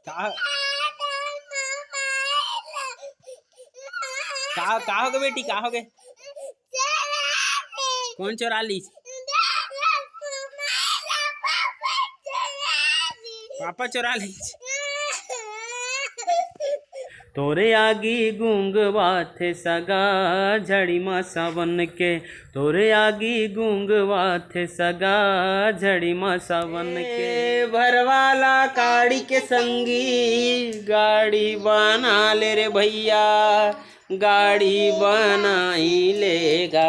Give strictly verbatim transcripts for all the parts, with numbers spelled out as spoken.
का, का, का होगे बेटी, का होगे? कौन चोरा लीस? पापा चोरा लीस। तोरे आगी गुंगवाथे सगा झड़ी मा सावन के, तोरे आगी गुंगवाथे सगा झड़ी मा सावन के। भरवाला काड़ी के संगी गाड़ी बना ले रे भैया, गाड़ी बनाई लेगा,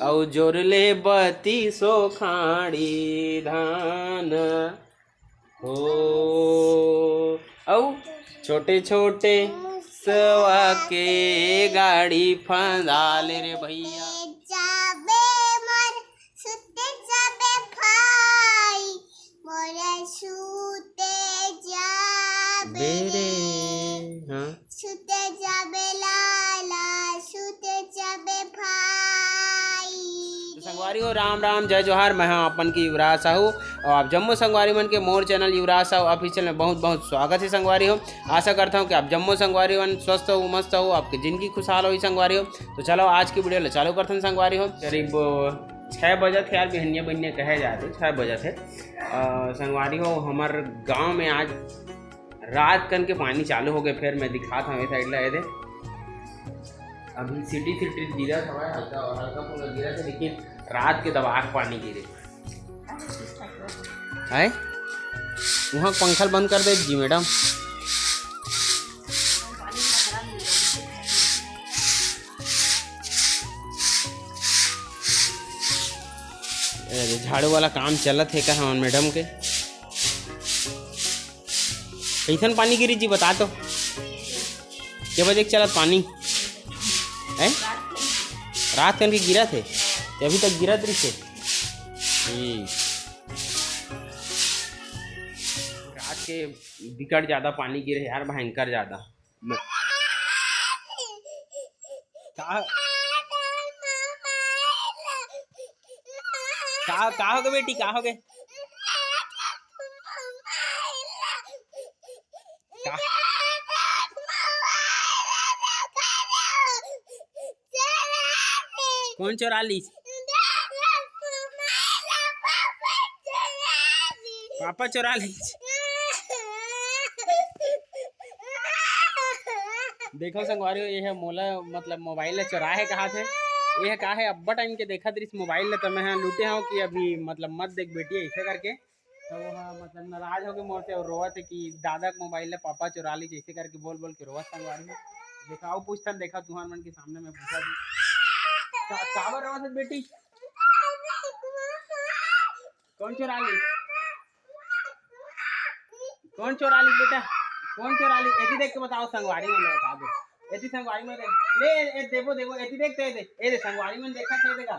अउ जोर ले बत्तीसो खाड़ी धान हो, अउ छोटे छोटे सवा के गाड़ी फंदा ले रे भैया। जाबे मोर सुते जाबे भाई, मोर सुते जाबे बेरे, हाँ। सुते जाबे लाला, सुते जाबे भाई। तो संगवारी हो, राम राम, जय जोहार। मैं हाँ अपन के युवराज साहू, अउ आप जम्मो संगवारी मन के मोर चैनल युवराज साहू ऑफिशियल में बहुत बहुत स्वागत हे संगवारी हो। आशा करता हूँ कि आप जम्मो संगवारी मन स्वस्थ हो, मस्त हो, आपके जिंदगी खुशहाल होही संगवारी हो। तो चलो आज की वीडियो ला चालू करथन संगवारी हो। करीब छः बजत हे यार, बिहनिया बिहनिया कहे जात हे, छः बजत हे। अ, संगवारी हो, हमर गांव में आज रात कन के पानी चालू होगे। फेर मैं दिखात हंव ए साइड ला, ए दे, अभी सिटी सिटी गिरत हवय, हल्का हल्का फुल्का गिरत हे, लेकिन रात के दबाक पानी गिरे। आय, उहाँ पंखा ल बंद कर दे जी मैडम। अरे, झाड़ू वाला काम चलत हे का हमन मैडम के? कइसन पानी गिरी जी, बता तो। के बजे के चलत पानी? हैं? रात कन के गिरत हे, ते अभी तक गिरत रहिस हे। हम्म। रात के बिकट ज्यादा पानी गिरे यार, भयंकर ज्यादा। का, का, का होगे बेटी, का होगे? का? कौन चोरा लीस? पापा चोरा लीस। देखो संगवारी हो, ये है मोला, मतलब, मोबाइल ला चोराए हे कहा थे। ये का है, अब्बा टाइम के देखत रहिस मोबाइल ला, त मैं हा लूटे हूँ कि अभी, मतलब, मत देख बेटी, ऐसे करके। तो वो हा, मतलब, नाराज होके मोर से और रोवत हे कि दादा के मोबाइल ला पापा चोरा लीस, ऐसे करके बोल बोल के रोवत संगवारी हो। देखा, आओ पूछथन, देखा, तुहार मन के सामने मैं पूछा थी। का-, काबर रोवत हे बेटी? कौन चोरा लीस? कौन चोरा लीस बेटा? कौन चोरा लीस? एती देख के बताओ, संगवारी मन ला बता दे। एती संगवारी मन देख। ले, ए, देबो, देबो, एती देख, ते दे। ए दे, संगवारी मन देखा, ते देखा।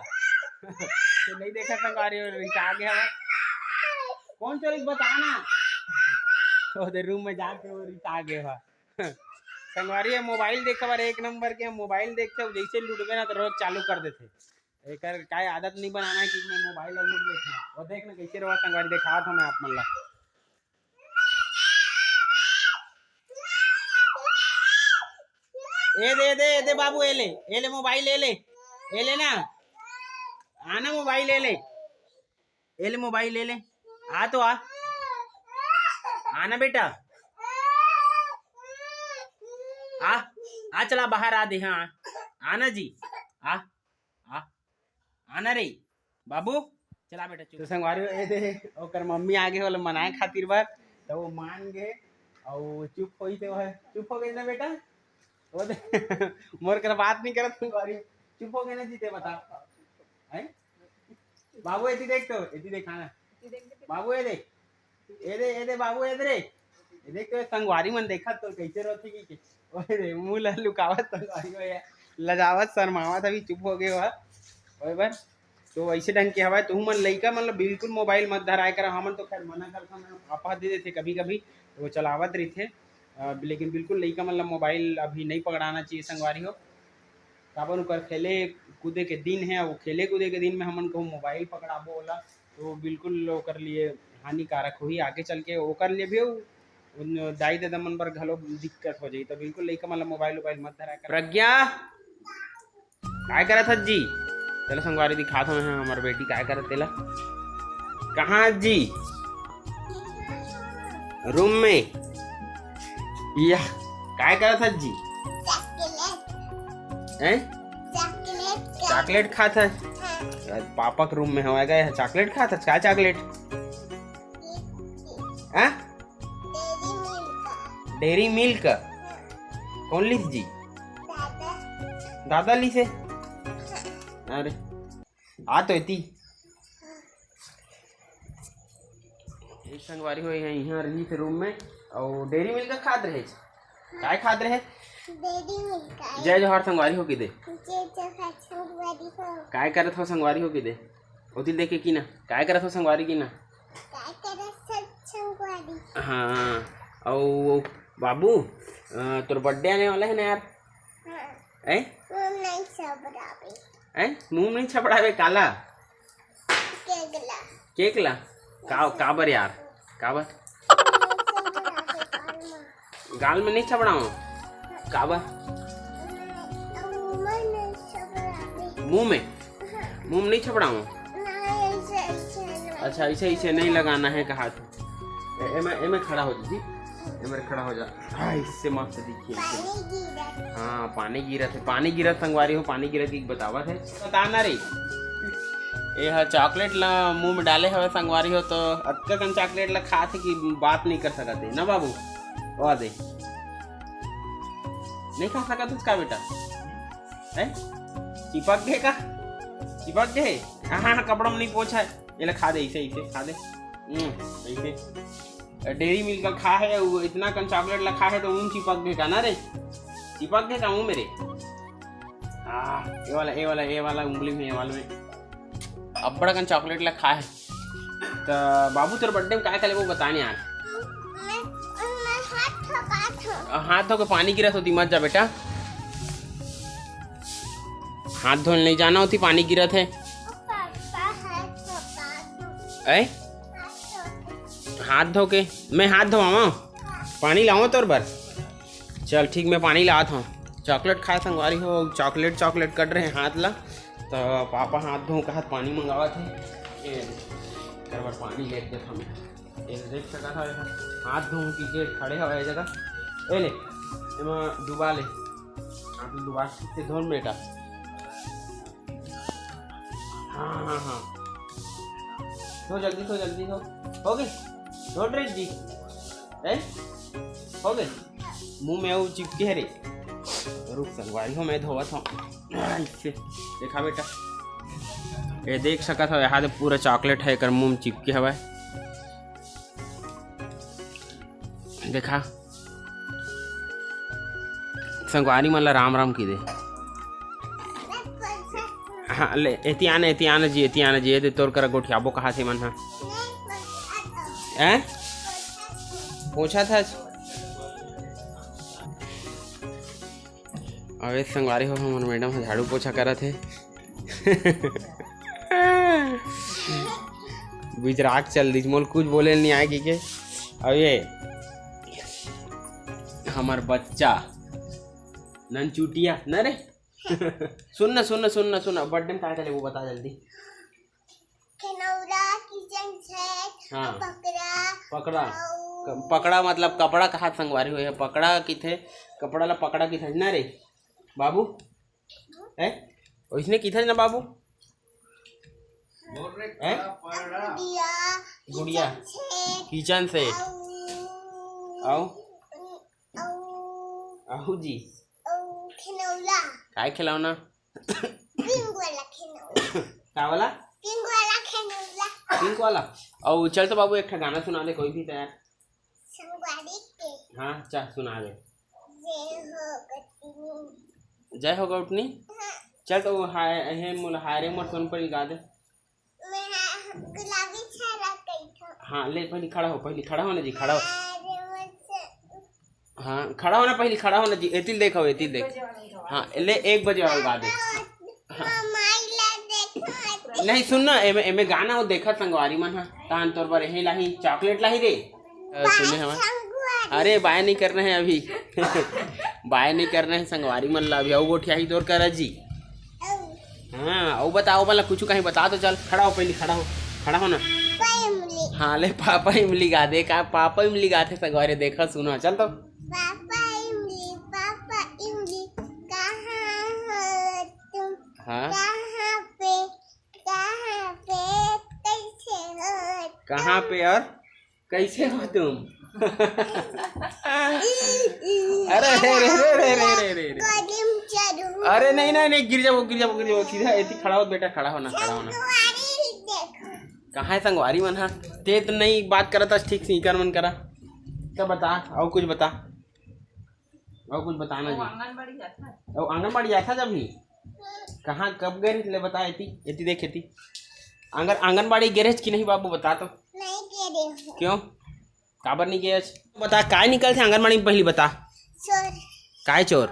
तो नहीं देखा, संगवारी मन रिसा गया हवा। कौन चोरी बता ना? ओदे रूम में जाके वो रिसा गया हवा। संगवारी, ये मोबाइल देखे बर एक नंबर के, मोबाइल देखते हो, जैसे लुटबे ना तो रोज चालू कर देते। एकर काय आदत नहीं बनाना है कि मैं मोबाइल ला लूट लेथंव। वो देख ना कैसे रोवत संगवारी, देखात हंव मैं आप मन ला। ए दे, ए दे, ए दे बाबू, ए ले, ए ले मोबाइल, ए ले, ए ले ना, आना मोबाइल, ए ले, ए ले मोबाइल, ए ले, आ तो आ, आना बेटा, आ, आ चला बाहर आ दे, हाँ, आना जी, आ, आ, आना रे बाबू, चला बेटा, चुप। तो संगवारी हो, ए दे, ओकर मम्मी आगे वाला मनाए खातिर बर, तो वो मान गे, अउ चुप होई, ते वो चुप हो गई ना बेटा, वो दे, मोर कर बात नहीं करत संगवारी, चुप हो गए ना जी, ते बता, हैं? बाबू एती देख तो, एती देख, हाँ। बाबू ए दे, ए दे, ए दे बाबू, ए दे रे। ए देख तो संगवारी मन देखत तो कैसे रोथे कि के। ओए रे, मुंह ला लुकावत संगवारी हो या। लजावत, शर्मावत, अभी चुप हो गए हो। ओए बर, तो ऐसे ढंग के हवय, तुहू मन लइका मन ला बिल्कुल मोबाइल मत धराए करा। हमन तो खैर मना करथन, पापा दे देथे कभी-कभी, वो चलावत रहिथे। अ, लेकिन बिल्कुल लइका मन ला मोबाइल अभी नहीं पकड़ाना चाहिए संगवारी हो। काबर ओकर खेले कूदे के दिन हे, वो खेले कूदे के दिन में हमन कहूँ मोबाइल पकड़ाबो ओला, तो बिल्कुल ओकर लिए हानिकारक होही। आगे चल के ओकर लिए भी वो उन दाई ददा मन बर घलो दिक्कत हो जाही, तो बिल्कुल लइका मन ला मोबाइल उबाइल मत धरा कर। प्रज्ञा, काय करत हस जी? चलो संगवारी दिखात हंव मैं हमर बेटी काय करत तेला। कहाँ हस जी? रूम में। या, काय करत हस जी? हैं? चॉकलेट खात हस? हाँ। पापा के रूम में हवय गा, चॉकलेट खात हस? काय चॉकलेट? हाँ? Dairy milk. कौन लिस जी? दादा लिसे। अरे, आ तो एती। एक संगवारी हो, इहाँ, इहाँ रहिस रूम में, अउ डेयरी मिल्क खात रहे। काय खात रहे? Dairy milk. जय जोहार संगवारी हो कहि दे। जय जोहार संगवारी हो। काय करत हो संगवारी हो कहि दे। ओती देख के कहि ना, काय करत हो संगवारी कहि ना। काय करत हो संगवारी। हाँ, अउ बाबू, अ, तोर बर्थडे आने वाला हे ना यार। हाँ। हैं? मुँह नहीं छबड़ाबे। हैं? मुँह नहीं छबड़ाबे काला? केक ला। केक ला? का, काबर यार? काबर? गाल में नहीं छबड़ावंव। काबर? मुँह में? मुँह में नहीं छबड़ावंव। अच्छा, ऐसे, ऐसे नहीं लगाना है कहा था। ए, एमे, एमे खड़ा हो जा जी, एमे खड़ा हो जा। हाँ, इससे मस्त दिखी। हाँ, पानी गिरत हे, पानी गिरत संगवारी हो, पानी गिरत की बतावत हे। बता ना रे, ए हा चॉकलेट ला मुंह में डाले हवे संगवारी हो, तो अतका कन चॉकलेट ला खात हे कि बात नहीं कर सकत हे ना बाबू। वा दे, नहीं खा सकत हस का बेटा? हैं? चिपक गे का? चिपक गे? हाँ, हाँ, कपड़ा में नहीं पोछा है। ये ले खा दे, इसे, इसे खा दे। हम्म, इसे। डेयरी मिल्क खा है, वो इतना कन चॉकलेट ला खा है तो मुंह चिपक गे का ना रे? चिपक गे का मुंह मेरे? आ, ये वाला, ये वाला, ये वाला उंगली में, ये वाला में। अब्बड़ कन चॉकलेट ला खा है। त बाबू, तोर बर्थडे में काय का लेबो, बता नहीं यार। मैं, मैं हाथ धोपात हूँ। हाथ धो के पानी गिरत होती, मत जा बेटा। हाथ धोने नहीं जाना होती, पानी गिरत है। पापा, हाथ धोपात हूँ। ऐ? हाथ धो के। हाथ धो के, मैं हाथ धोवावां? पानी लावां तोर बर? चल ठीक, मैं पानी लात हूँ। चॉकलेट खाए संगवारी हो, चॉकलेट, चॉकलेट कट रहे हाथ ला। तो पापा हाथ धो कहत पानी मंगावत हे। ए, कर बर पानी लेके हम। ए, देख सकत हव, हाथ धो के खड़े हवे जगह। ए ले, एमा डुबा ले। हाथ डुबा के धो बेटा। हाँ, हाँ, हाँ। धो जल्दी, धो जल्दी, धो। हो गे? धो ड्रेस जी। ए? हो गे? मुंह में अउ चिपके हे रे। रुक संगवारी हो, मैं धोवत हूँ। हाँ, इससे। देखा बेटा। ये देख सकत हव, यहाँ दे पूरा चॉकलेट है, एकर मुंह में चिपके हवय। देखा। संगवारी मन ला राम राम कहि दे। हाँ, ले, एती आना, एती आना जी, एती आना जी, ये दे तोर करा गोठियाबो कहा से मन हा। हैं? पोछा था। अबे संगवारी हो, हमर मैडम ह झाड़ू पोछा करत हे। बिजराक चल दिस, मोल कुछ बोले नहीं आए कि के। अब ये हमर बच्चा ननचुटिया न रे। सुन ना, सुन ना, सुन ना, सुन ना, बर्थडे में का का लेबो बता जल्दी। खिलौना, किचन सेट, हाँ। पकड़ा, पकड़ा। अउ क-, पकड़ा मतलब कपड़ा कहा संगवारी हो, पकड़ा किथे, कपड़ा ला पकड़ा किथे ना रे बाबू, है? ओइसने किथे ना बाबू? हैं? गुड़िया, गुड़िया। Kitchen set. Kitchen set. अउ, अउ? अउ? अउ जी। अउ खिलौना। काय खिलौना? पिंक वाला खिलौना। का वाला? पिंक वाला खिलौना। पिंक वाला? अउ चल तो बाबू, एक ठा गाना सुना दे कोई भी तो यार। संगवारी के। हाँ, चल सुना दे। जय हो गौतमी। जय हो गौतमी? हाँ। चल तो हाय, हे मोला हाय रे मोर सोनपरी गा दे। मैं गुलाबी छाला कही थो। हाँ, ले पहली खड़ा हो, पहली खड़ा हो ना जी, खड़ा हो। अरे मुझसे हाँ, खड़ा हो ना, पहली खड़ा हो ना जी, एतिल देखो, एतिल देख। हाँ, ले एक बजे वाला गा दे। हाँ। माई ला देखो। नहीं, सुन ना, एमे, एमे गाना वो देखत संगवारी मन हा, तान तोर बर यही लाही, चॉकलेट लाही रे। अ, सुने हवा। अरे, बाय नहीं करना है अभी। बाय नहीं करना है संगवारी मन ला अभी। अउ गोठियाही तोर करा जी। हाँ, अउ बताओ, मतलब कुछ कहीं बता तो चल। खड़ा हो, पहले खड़ा हो, खड़ा हो ना। पापा इमली। हाँ, ले पापा इमली गा दे। का पापा इमली गाथे संगवारी? देखा सुना, चल तो। पापा इमली, पापा इमली, कहाँ हो तुम? हाँ। कहाँ पे, कहाँ पे, कैसे हो तुम? कहाँ पे और कैसे हो तुम? अरे रे रे रे रे रे रे रे। गोदी में चढ़ू। अरे नहीं नहीं नहीं, गिर जाबो, गिर जाबो, गिर जाबो। सीधा एती खड़ा हो बेटा, खड़ा हो ना, खड़ा हो ना। संगवारी देखो। कहाँ है संगवारी मन हा? ते तो नहीं बात करत हस ठीक से, इकर मन करा। तो बता, अउ कुछ बता। अउ कुछ बताना वो जी। आंगनबाड़ी जाता है। अउ आंगनबाड़ी जाता जब ही? कहाँ, कब गए रहे? ले बता, एती, एती देख, एती। आंगन, आंगनबाड़ी गए रहे कि नहीं बाबू, बता तो। नहीं गए रहे हो। क्यों? काबर नहीं गए? बता, काय निकलथे आंगनबाड़ी में, पहली बता। चोर। काय चोर?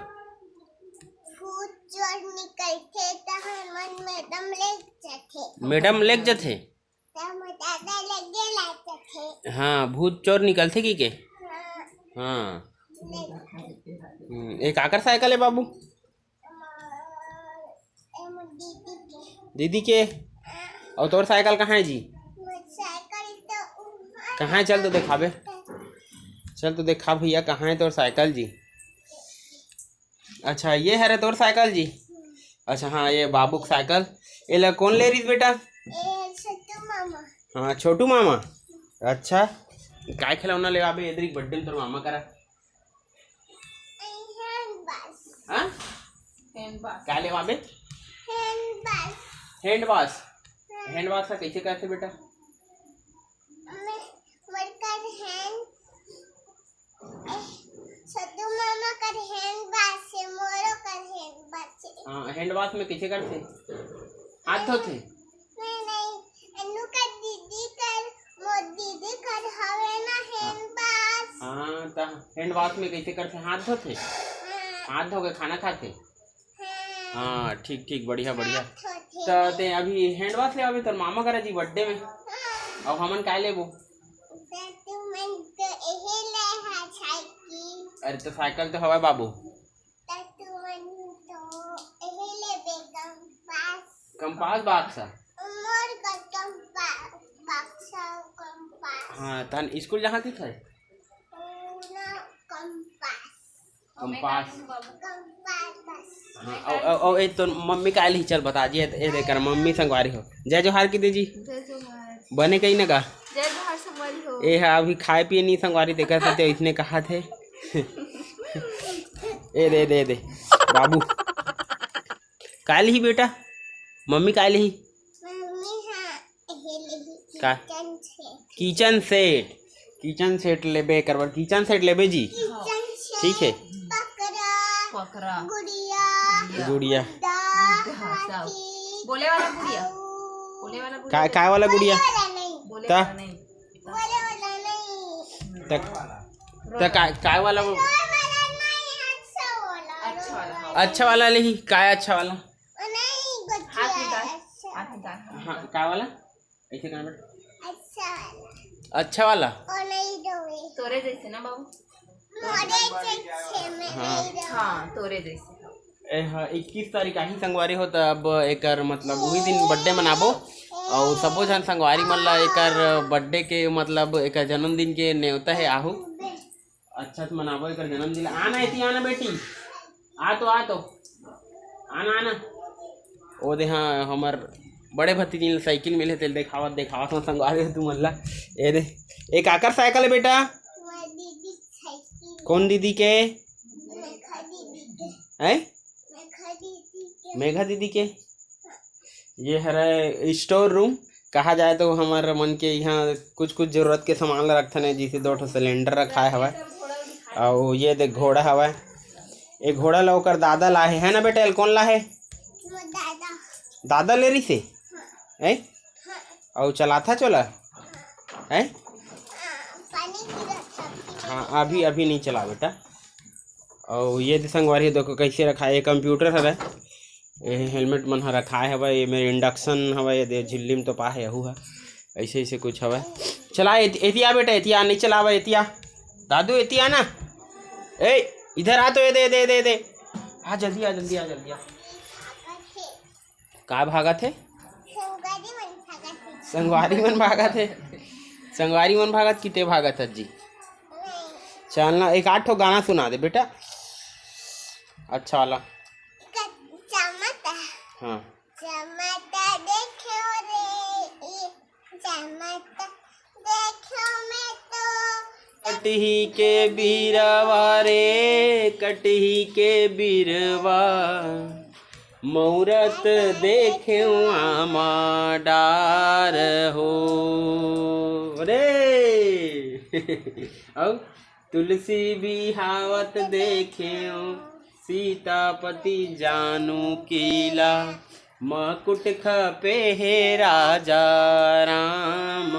भूत चोर निकलथे, त हमन मैडम लेग जाथे। मैडम लेग जाथे? त मोर दादा लगे ला जाथे। हाँ, भूत चोर निकलथे कि के? हाँ। हाँ। ले जाथे। हम्म, ए काकर साइकिल है बाबू? ए मोर दीदी के। दीदी के? हाँ। अउ तोर साइकिल कहाँ है जी? मोर साइकिल तो उहाँ कहाँ है? चल तो देखाबे। चल तो देखा भैया, कहाँ है तोर साइकिल जी? अच्छा, ये हरे तोर साइकिल जी? अच्छा, हाँ, ये बाबू के साइकिल। एला कौन ले रहीस बेटा? ए, छोटू मामा। हाँ, छोटू मामा। अच्छा, काय खिलौना लेवाबे एदरी बर्थडे में तोर मामा करा? ए, हैंड बस। हाँ? हैंड बस। काय लेवाबे? हैंड बस। हैंड बस? हाँ। हैंड बस का कैसे करथे बेटा? मैं, मोर कर हैंड छोटू मामा कर हैंड वाश हे, मोरो कर हैंड वाश हे। हाँ, हैंड वाश में कइसे करथे? हाथ धोथे? नहीं, नहीं, अनु कर दीदी कर, मोर दीदी कर हवे ना हैंड वाश। हाँ, त हैंड वाश में कइसे करथे? हाथ धोथे? हाँ। हाथ धो के खाना खाथे? हाँ। हाँ, ठीक, ठीक, बढ़िया, बढ़िया। हाथ धोथे। त ते अभी हैंड वाश लेवाबे तोर मामा करा जी बर्थडे में। हाँ। अउ हमन काय लेबो? त तुमन तो एही ले हा साइकिल। अरे, त साइकिल तो हवय बाबू। त तुमन तो एही लेबे कंपास। कंपास बॉक्स हे? मोर कर कंपास, बॉक्स कंपास। हाँ, तहन स्कूल जाहत हस? ओ ना, कंपास। कंपास। कंपास बस। हाँ, अउ, अउ, अउ, ए, तोर मम्मी काय लिही? चल बता जी, ए, ए, देख कर मम्मी संगवारी हो। जय जोहार कहि दे जी। जय जोहार। बने कही ना का? जय जोहार संगवारी हो। ए हा अभी खाए पिए नहीं संगवारी, तेकर सेती इसने कहाथे। ए दे, दे, दे। बाबू। काय लिही बेटा? मम्मी काय लिही? मम्मी हा एहे लिही का? Kitchen set. Kitchen set. Kitchen set लेबे, एकर बर किचन सेट लेबे जी। Kitchen set. ठीक हे। पकड़ा। पकड़ा। गुड़िया। गुड़िया। गुड़िया। गुड्डा, गुड्डा, सब। हाथी। बोले वाला गुड़िया। अउ बोले वाला गुड़िया। काय, काय वाला गुड़िया? बोले वाला नहीं। बोले का? वाला नहीं। बोले वाला नहीं। त, त काय, काय वाला वो? रोए वाला नहीं, अच्छा वाला। अच्छा वाला, हाँ। अच्छा वाला लिही, काय अच्छा वाला? वो नहीं, हाथ गुड़िया निकाल, अच्छा। हाथ निकाल, हाथ हाँ, निकाल। काय वाला? ऐसे करना बेटा। अच्छा वाला। अच्छा वाला? वो नहीं रोए। तोरे जैसे ना बाबू। मोरे जैसे में हाँ। नहीं रोए। हाँ, तोरे जैसे। ए हा, इक्कीस तारीख आही संगवारी हो, त अब एकर मतलब उही दिन बर्थडे मनाबो। अउ सबो झन संगवारी मन ला एकर बर्थडे के मतलब एकर जन्मदिन के नेवता हे आहू। अच्छा से मनाबो एकर जन्मदिन। आना एती, आना बेटी, आ तो, आ तो, आना, आना। ओ दे हाँ, हमर बड़े भतीजिन ला साइकिल मिले, तेल देखावत, देखावत हूँ संगवारी हो तुमन ला। ए दे, ए काकर साइकिल हे बेटा? मोर दीदी के साइकिल। कौन दीदी के? मेघा दीदी के। हैं? मेघा दीदी के। मेघा दीदी के? ये हरे स्टोर रूम, कहा जाए तो हमर मन के यहाँ कुछ कुछ जरूरत के सामान ला रखथन, जैसे दो ठो सिलेंडर रखाए हवय, अउ ये दे घोड़ा हवय। ये घोड़ा ला ओकर दादा लाहे है ना बेटा, एल कौन लाहे? मोर दादा। दादा ले रहिसे? हाँ। हैं? हाँ। अउ चलाथा चोला? हैं? हाँ, पानी गिरत हे। हाँ, अभी, अभी नहीं चला बेटा। अउ ये दे संगवारी देखो कैसे रखा है, ये कंप्यूटर हवय, ये हेलमेट मन ह रखाए हवय, ये मेर इंडक्शन हवय, ये दे झिल्ली में तो पा है, यहू है, ऐसे, ऐसे कुछ हवय। चला, एति-, एतिया बेटा, एतिया नहीं चलावा, एतिया। दादू, एती आ ना। ए, इधर आ तो, ए दे, दे, दे, दे। आ, जल्दी आ, जल्दी आ, जल्दी आ। का भागत हे? संगवारी मन भागत हे। संगवारी मन भागत हे। संगवारी मन भागत कि ते भागत हस जी? नहीं। चल ना, एक आध ठो गाना सुना दे बेटा। अच्छा वाला। क-, चमता। हाँ। चमता देख्यो रे, ई चमता देख्यो मैं तो। कटही के बीरवा रे, कटही के बीरवा, मौरत देखेंव आमा डार हो रे। अउ तुलसी बिहावत देखेंव, सीतापति जानू कीला, मकुट खपे हे राजा राम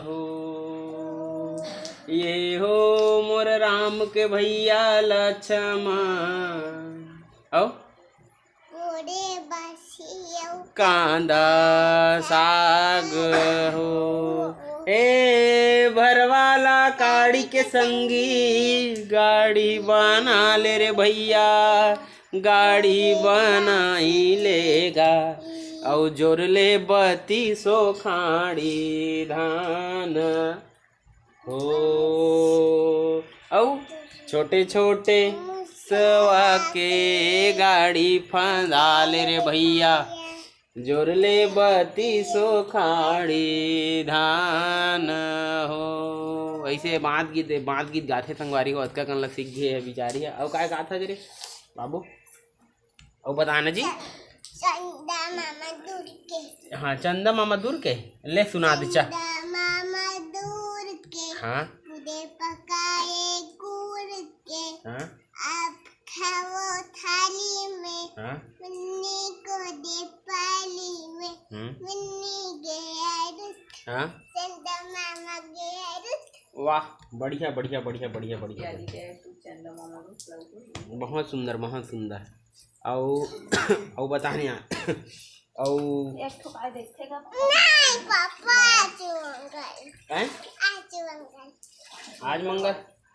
हो। ये हो मोर राम के भैया लक्ष्मण। अउ ओरे बसियौ कांदा साग हो। ए भरवाला काड़ी के संगी, गाड़ी बना ले रे भैया, गाड़ी बनाई लेगा। अउ जोर ले बत्तीसो खाड़ी धान हो। अउ छोटे छोटे मुसवा के गाड़ी फंदा ले रे भैया, जोर ले बत्तीसो खाड़ी धान हो। ऐसे बांध गीत, बांध गीत गाथे संगवारी हो, अतका कन ला सीख गे हे बिचारी ह। अउ काय गाथा रे बाबू? अउ बता ना जी। चंदा मामा दूर के। हाँ, चंदा मामा दूर के। ले सुना दे चा। चंदा मामा दूर के। हाँ। पूरे पकाए गुड़ के। हाँ। आप खाओ थाली में। हाँ। मुन्नी को दे पाली में। हम्म। मुन्नी गया रुक। हाँ। चंदा मामा गया रुक। वाह, बढ़िया, बढ़िया, बढ़िया, बढ़िया, बढ़िया, बढ़िया। बहुत सुंदर, बहुत सुंदर। अउ, अउ बता नहीं आ-, अउ एक ठो काय देखथे का? नहीं पापा, आज मंगल। हैं? आज मंगल। आज मंगल?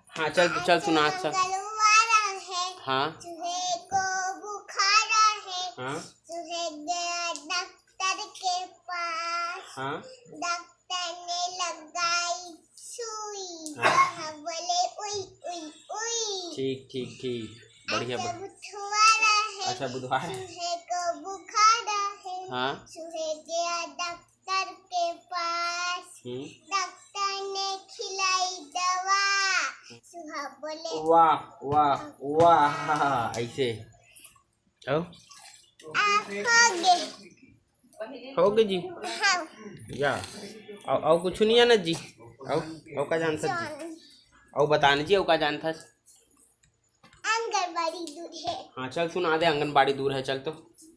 हाँ, चल, चल सुना, अच्छा। मंगलवार है। हाँ। तुझे को बुखार है। हाँ। तुझे गया डॉक्टर के पास। हाँ। डॉक्टर ने लगाई सुई। हाँ। हाँ, बोले उई, उई, उई। ठीक, ठीक, ठीक। बढ़िया, अच्छा, बढ़िया। बुधवार है। अच्छा, बुधवार है। सुहे को बुखार है। हाँ। सुहे गया डॉक्टर के पास। हम्म। डॉक्टर ने खिलाई दवा। सुहा बोले वाह, वाह, वाह। ऐसे। अउ? आप हो गए। हो गए जी। हाँ। या। अउ, अउ कुछ नहीं है ना जी? अउ, अउ का जानथस जी? अउ बता ना जी, अउ का जानथस? आंगनबाड़ी दूर है। हाँ, चल सुना दे, आंगनबाड़ी दूर है, चल तो।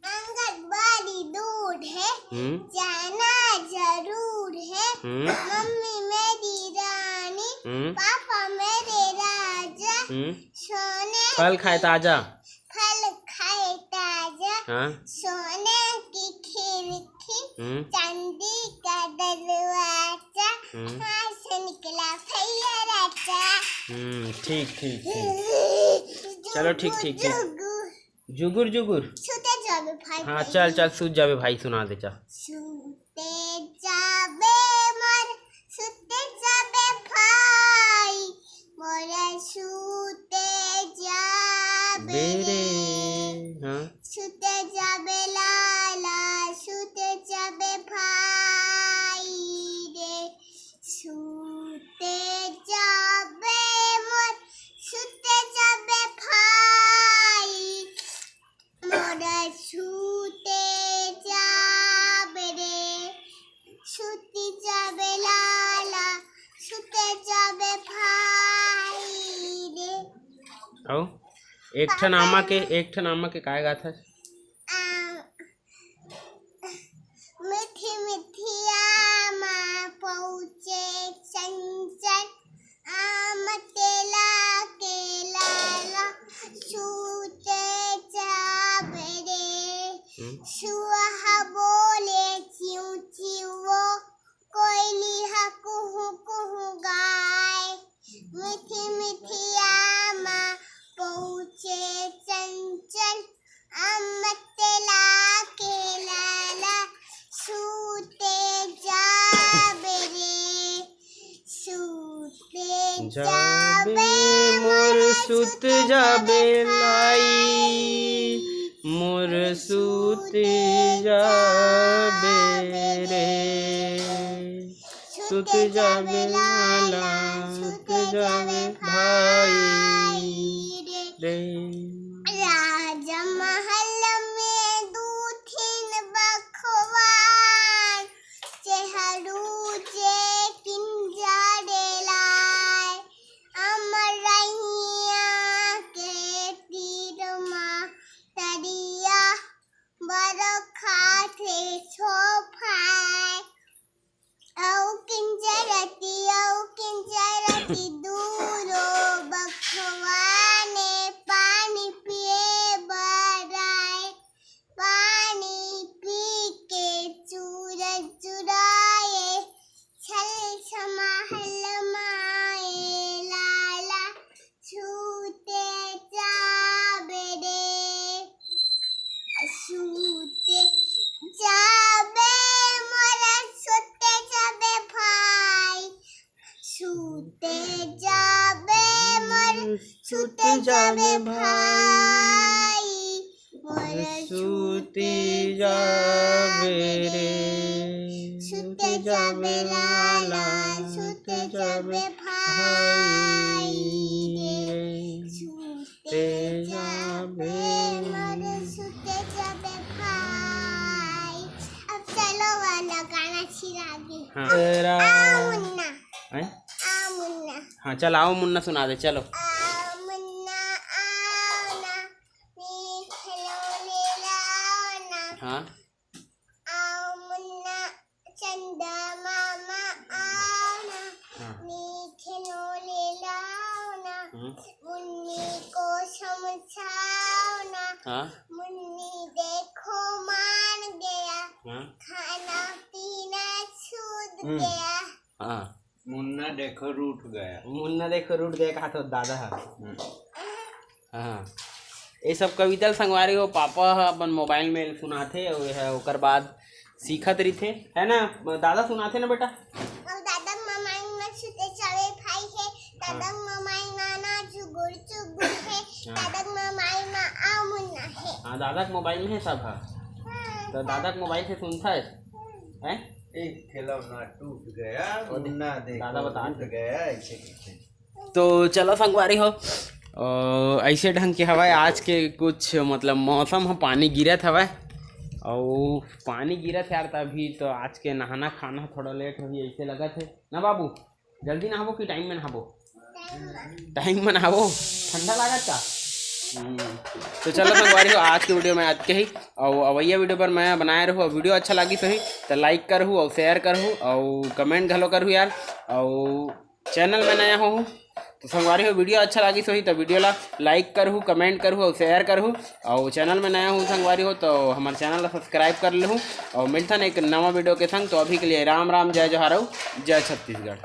आंगनबाड़ी दूर है, हम्म। जाना जरूर है। हम्म। मम्मी मेरी रानी, हम्म। पापा मेरे राजा, हम्म। सोने फल खाए ताजा। फल खाए ताजा। हाँ। सोने की खिड़की, हम्म। चांदी का दरवाजा, हम्म। हाथ से निकला भैया राजा। हम्म, ठीक, ठीक, ठीक। चलो, ठीक, ठीक, ठीक। जुगुर, जुगुर। जुगुर, जुगुर। सुते जाबे भाई, हाँ, भाई। चल, चल, सूत जाबे भाई, सुना दे, चल। सुते जाबे मोर, सुते जाबे भाई, मोर सुते जाबे बेरे, रे। हाँ। सुते जाबे लाला, सुते जाबे भाई रे, सुते जाबे मोर, सुते जाबे भाई, मोर सुते जाबे रे, सुते जाबे लाला, सुते जाबे भाई रे। अउ एक ठन आमा के, एक ठन आमा के काय गाथस? आ, मीठी मीठी आमा पहुँचे चंचल, आम केला के लाला, सूते जाबे रे। हम्म। सुहा बोले चिऊ चिऊ, कोयली हा कुहू कुहू गाय। मीठी जाबे मोर सुत जाबे लाई, मोर सुत जाबे रे, सुत जाबे लाला, सुत जाबे भाई रे। राजमहल में दू ठिन बखवान, चेहरू जे किंजरे लाय, अमरैया के तीर मा तरिया बरखा थे छोफाय। अउ किंजरती, अउ किंजरती दूनो बखवाने पानी पिए बर आए। पानी पी के चूर चुराए, छल छमाहल माए लाला, छूते जाबे रे, छूते जाबे मोर, छूते जाबे भाई, छूते जाबे मोर, छूते जाबे भाई, मोर छूते जाबे रे, छूते जाबे लाला, छूते जाबे भाई रे, छूते जाबे मोर, छूते जाबे भाई। अब चलो वाला गाना छिड़ा दे। हाँ। आ मुन्ना, हैं? आ मुन्ना। हाँ, चल आओ मुन्ना सुना दे, चलो। आ मुन्ना, आओ ना, नी खिलौने लाओ ना। हाँ। आओ मुन्ना, चंदा मामा आओ ना, हाँ। नी खिलौने लाओ ना, हम्म। मुन्नी को समझाओ ना, हाँ। मुन्नी देखो मान गया, हाँ। खाना पीना छूट हम्म। गया। हाँ। मुन्ना देखो रूठ गया। मुन्ना देखो रूठ गया, कहा तो दादा है। हम्म। हाँ, ये सब कविता ल संगवारी हो, पापा ह अपन मोबाइल में सुनाथे, अउ ये ह ओकर बाद सीखत रहिथे, है ना? दादा सुनाथे ना बेटा? अउ दादा के मोबाइल में छूते जाबे भाई हे, दादा के मोबाइल में ना झुगुर चुगुर हे, हाँ। दादा के मोबाइल में आ मुन्ना हे। हाँ, दादा के मोबाइल में हे सब ह। हाँ, तो सब। दादा के मोबाइल से सुनता है, हैं? एक खिलौना टूट गया, और मुन्ना देखो दादा बता टूट दे। गया, ऐसे करके। तो चलो संगवारी हो, अ, ऐसे ढंग के हवय आज के कुछ, मतलब मौसम ह, पानी गिरत हवय, अउ पानी गिरत हे यार, तभी तो आज के नहाना खाना थोड़ा लेट होही ऐसे लगत हे ना बाबू। जल्दी नहाबो कि टाइम में नहाबो? टाइम में नहाबो, ठंडा लागत का? हम्म। तो चलो संगवारी हो, आज के वीडियो में अतके ही, अउ अवैया वीडियो पर मैं बनाए रहूँ। वीडियो अच्छा लागिस होही तो लाइक करहू अउ शेयर करहू अउ कमेंट घलो करहू यार। अउ चैनल में नया हो तो संगवारी हो, वीडियो अच्छा लागिस होही तो वीडियो ला लाइक करहू, कमेंट करहू अउ शेयर करहू। अउ चैनल में नया हो संगवारी हो तो हमारे चैनल ला सब्सक्राइब कर लेहू। अउ मिलथन एक नवा वीडियो के संग। तो अभी के लिए राम राम, जय जोहार अउ जय छत्तीसगढ़।